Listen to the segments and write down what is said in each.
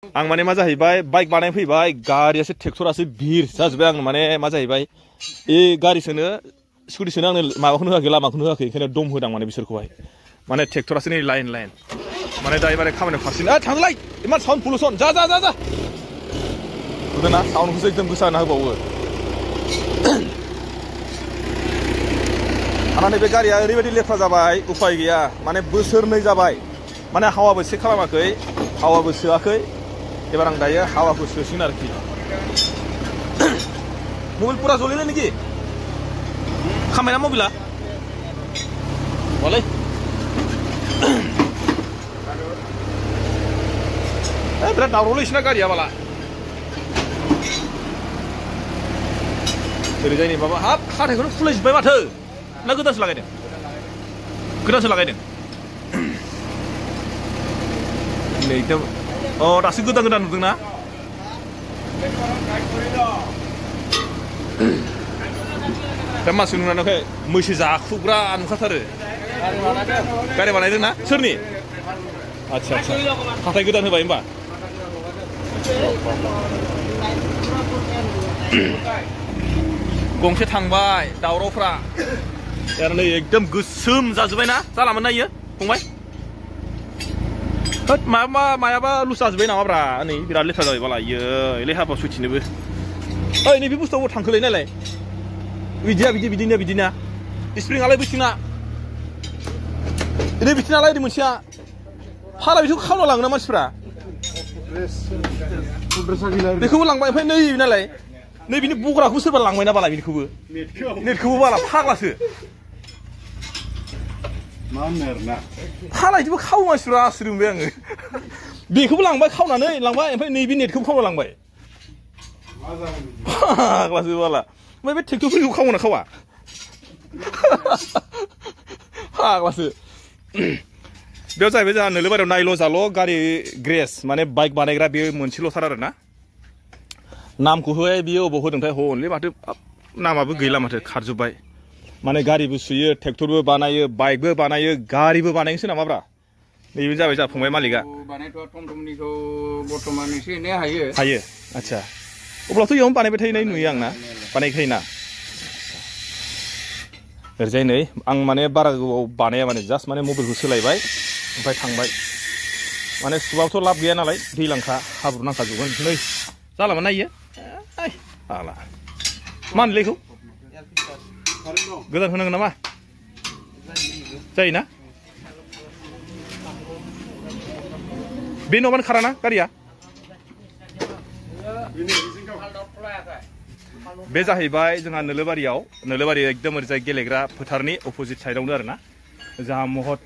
आं माने मा जाहैबाय बाइक बानाय फैबाय गारियासो ट्रेक्टरासो भिर जाजोबबाय आं माने मा जाहैबाय ए गारिसोनो स्कुटिसोनो आंनो माबाखौनो होआखै लामाखौनो होआखै ओंखायनो दम होदां माने बिसोरखौहाय माने ट्रेक्टरासो नै लाइन माने दायो माने खामानियाव फारसेनो थांलाय इमान साउन्ड पलुसन जा नुदोंना साउन्डखौसो एकदम गोसा होना होबावो आंना नैबे गारिया ओरैबायदि लेथ्रा जाबाय उपाय गैया माने बोसोरनै जाबाय माने हावाबो चेक खालामाखै हावाबो सोआखै एबार आं दायो हावाखौ सोसिगोन आरोखि मबाइल पुरा जलिले नेকি खामायना मबाइला वालै बिराद दावरावलै इसना गारिया बाला ओरैजाय नै माबा हाब खाथायखौनो खुलायजोब्बाय माथो ना गोदानसो लागायदों नै एकदम दासो गोदान नुदोंना दा मानसि नुनानै मैसो जाखुग्रा नुखाथारो गारि बानायदों ना सोरनि आच्छा हाथाय गोदान होबाय होमबा गंसे थांबाय दावरावफ्रा नै एकदम गोसोम जाजोब्बाय ना जालामोन ना इयो फंबाय मायाबा लुस जाजोब्बाय नामाब्रा नै बिराद लेथ्रा जाबाय बाला इयो लेहाबा सुइथिनोबो ओइ नैबे बुस्थुआव थांखोलै नायलाय बिदिना स्प्रिंआलाय बैथिंना नै बिथिंनालाय ओरै मोनसेया फाला बेखौ खावना लाङोना मानसिफ्रा बेखौबो लांबाय ओमफ्राय नै नालाय नै बिनि बग्राखौ सोरबा लांबायना बाला बिनिखौबो नेटखौबो बाला फाग्लासो फाला बिदिबो खावो मानसिफ्रा आसुरि मोनबाय आङो बेखौबो खावनानै लांबाय ओमफ्राय नैबे नेटखौबो खावना लांबाय फाग्लासो बाला ओमफ्राय बे ट्रेक्टरफोरखौ खावना खावा फाग्लासो बेयाव जाहैबाय जोंहा नोलोबारियाव नायल' जाल' गारि ग्रेस माने बाइक बानायग्रा बेयो मोनसेल'थार आरो ना नामखौहाय बियो अबाव होदोंथाय हनलै माथो नामाबो गैला माथो खारजोब्बाय माने गारिबो सुयो ट्रेक्टरबो बानायो बाइकबो बानायो गारिबो बानायनोसै नामाब्रा नैबे जाबाय जोंहा फंबाय मालिकआ टमटमनिखौ बर्तमान एसे एनै हायो आच्छा अब्लाथ' इयावनो बानायबाय थानाय नुयो आंना बानायखायोना ओरैजाय नै आं माने बारा गोबाव बानाया माने जास्ट माने मबाइलखौ सोलायबाय ओमफ्राय थांबाय माने सुबाबोथ' लाब गैया नालाय दैलांखा हाब्रु नांखाजोबगोन नै जालामोन ना इयो हाला मा होनलै इखौ गोदान होनांगोन नामा जायोना बे नङाबानो खाराना गारिया बे जाहैबाय जोंहा नोलोबारि एकदम ओरैजाय गेलेग्रा फोथारनि अपोजिट साइडआवनो आरोना जोंहा महत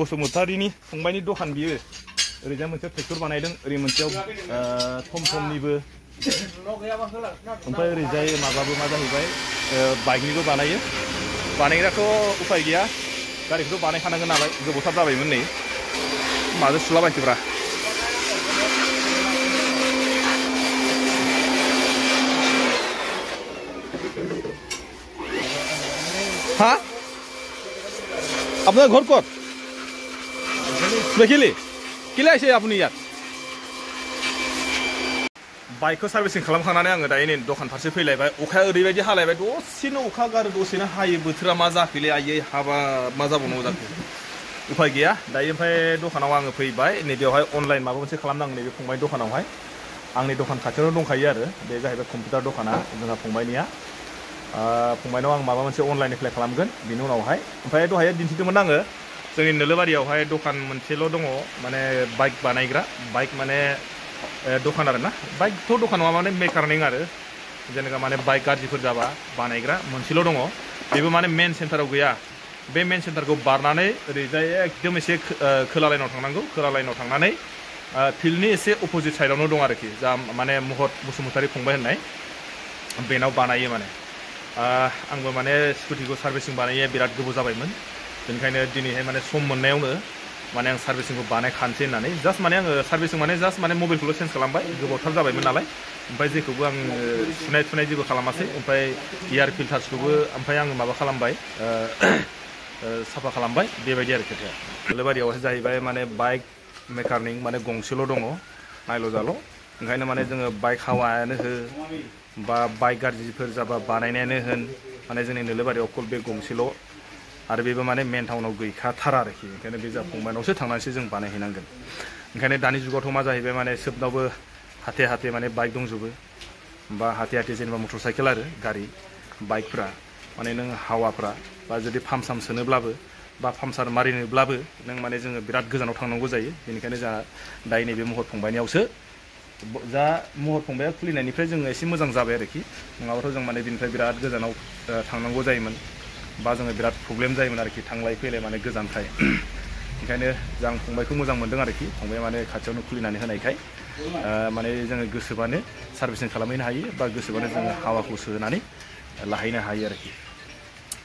बसुमतारिनि फंबायनि दखान बियो ओरैजाय मोनसे ट्रेक्टर बानायदों ओरै मोनसेयाव थमथमनिबो ओमफ्राय ओरैजाय माबाबो मा जाहैबाय बाइकनिबो बानायो बानायग्राथ' उपाय गैया गारिखौथ' बानायखानांगोन नालाय गोबावथार जाबायमोन नै माजों सुलाबायसैब्रा हाँ আপনার ঘর কত দেখিলি কিলে আইছে আপনি ইয়াত बाइकखौ सार्भिसिं खालामखांनानै आङो दायो नै दखान फारसे फैलायबाय अखाया ओरैबायदि हालायबाय दसेनो अखा गारो दसेनो हायो बोथोरा मा जाखोलै आयै हाबा मा जाबावनांगौ जाखो उपाय गैया दायो ओमफ्राय दखानाव आङो फैबाय नैबेयावहाय अनलाइन माबा मोनसे खालामनांगौ नैबे फंबाय दखानावहाय आंनि दखान खाथियावनो दंखायो आरो बे जाहैबाय कम्पिउटार दखाना जोंहा फंबायनिया फंबायनाव आं माबा मोनसे अनलाइन एप्लाइ खालामगोन बिनि उनावहाय ओमफ्राय दहाय दिन्थिदोंमोन आङो जोंनि नोलोबारियावहाय दखान मोनसेल' दङ माने बाइक बानायग्रा बाइक माने दखान आरो ना बाइकथ' दखान नङा माने मेकानिक आरो जेनेबा माने बाइक गाज्रिफोर जाबा बानायग्रा मोनसेल' दङ बेबो माने मेन सेन्टाराव गैया बे मेन सेन्टारखौ बारनानै ओरैजाय एकदम एसे खोला लाइनाव थांनांगौ खोला लाइनाव थांनानै फिल्डनि एसे अपोजिट साइडआवनो दं आरोखि जा माने महत बसुमतारी फंबाय होननाय बेनाव बानायो माने आंबो माने स्कुटिखौ सार्भिसिं बानायनाया बिराद गोबाव जाबायमोन बेनिखायनो दिनैहाय माने सम मोननायावनो माने आं सार्भिसिंखौ बानायखानोसै होननानै जास्ट माने आङो सार्भिसिं माने जास्ट माने मबाइलखौल' चेन्ज खालामबाय गोबावथार जाबायमोन नालाय ओमफ्राय जेखौबो आं सुनाय थुनाय जेबो खालामासै ओमफ्राय एयार फिल्टार्सखौबो ओमफ्राय आङो माबा खालामबाय साफा खालामबाय बेबायदि आरो खोथाया नोलोबारियावहाय जाहैबाय माने बाइक मेकारनिक माने गंसेल' दङ नायल' जाल' ओंखायनो माने जोङो बाइक हावायानो हो बा बाइक गाज्रिफोर जाबा बानायनायानो होन माने जोंनि नोलोबारियाव अकल बे गंसेल' आरो बेबो माने मेन टाउनाव गैखाथारा आरोखि ओंखायनो बे जा फंबायनावसो थांनानैसो जों बानायहैनांगोन ओंखायनो दानि जुगावथ' मा जाहैबाय माने सोबनावबो हाथे हाथे माने बाइक दंजोबो बा हाथे हाथे जेनेबा मटर साइकेल आरो गारि बाइकफ्रा माने नों हावाफ्रा बा जुदि पाम्प साम सोनोब्लाबो बा पाम्पसार मारिनोब्लाबो नों माने जोङो बिराद गोजानाव थांनांगौ जायो बेनिखायनो जोंहा दायो नैबे महर फंबायनियावसो जा महर फंबाया खुलिनायनिफ्राय जोङो एसे मोजां जाबाय आरोखि नङाबाथ' जों माने बिनिफ्राय बिराद गोजानाव थांनांगौ जायोमोन बा जोङो बिराद प्रब्लेम जायोमोन आरोखि थांलाय फैलाय माने गोजानखाय ओंखायनो आं फंबायखौ मोजां मोनदों आरोखि फंबाया माने खाथियावनो खुलिनानै होनायखाय माने जोङो गोसोबानो सार्भिसिं खालामहैनो हायो बा गोसोबानो जोङो हावाखौ सोनानै लाहैनो हायो आरोखि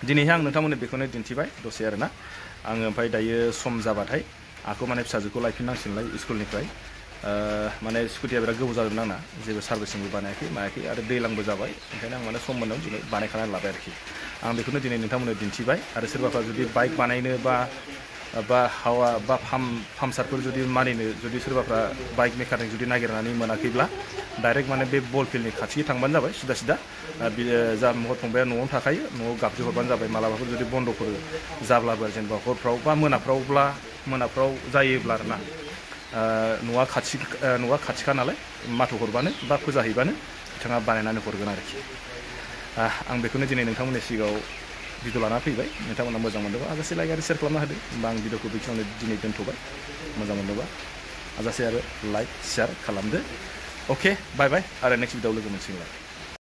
दिनैहाय आं नोंथांमोननो बेखौनो दिन्थिबाय दसे आरोना आङो ओमफ्राय दायो सम जाबाथाय आंखौ माने फिसाजोखौ लायफिननांसिगोनलाय स्कुलनिफ्राय माने स्कुटिया बिराद गोबाव जादोंमोन आंना जेबो सार्भिसिंबो बानायाखै मायाखै आरो दैलांबो जाबाय ओंखायनो आं माने सम मोननायाव दिनै बानायखानानै लाबाय आरोखि आं बेखौनो दिनै नोंथांमोननो दिन्थिबाय आरो सोरबाफ्रा जुदि बाइक बानायनो बा हावा बा पाम्पसारफोर जुदि मानिनो जुदि सोरबाफ्रा बाइक मेकानिक जुदि नागिरनानै मोनाखैब्ला डाइरेक्ट माने बे बल फिल्डनि खाथि थांबानो जाबाय सिदा सिदा जा महर फंबाया न'आवनो थाखायो न'आव गाबज्रि हरबानो जाबाय मालाबाफोर जुदि बन्द'फोर जाब्लाबो जेनेबा हरफ्राव बा मोनाफ्राव जायोब्ला आरोना न'आ खाथिखा नालाय माथो हरबानो बा फोजाहैबानो बिथाङा बानायनानै हरगोन आरोखि आं बेखौनो दिनै नोंथांमोननि सिगाङाव भिडिअ लाना फैबाय नोंथांमोना मोजां मोनदोंबा हाजासे लाइक आरो शेयार खालामना होदो होमबा आं भिडिअखौ बेखिनियावनो दिनै दोनथ'बाय मोजां मोनदोंबा हाजासे आरो लाइक शेयार खालामदो अके बाय बाय आरो नेक्स्ट भिडिअआव लोगो मोनसिगोनलाय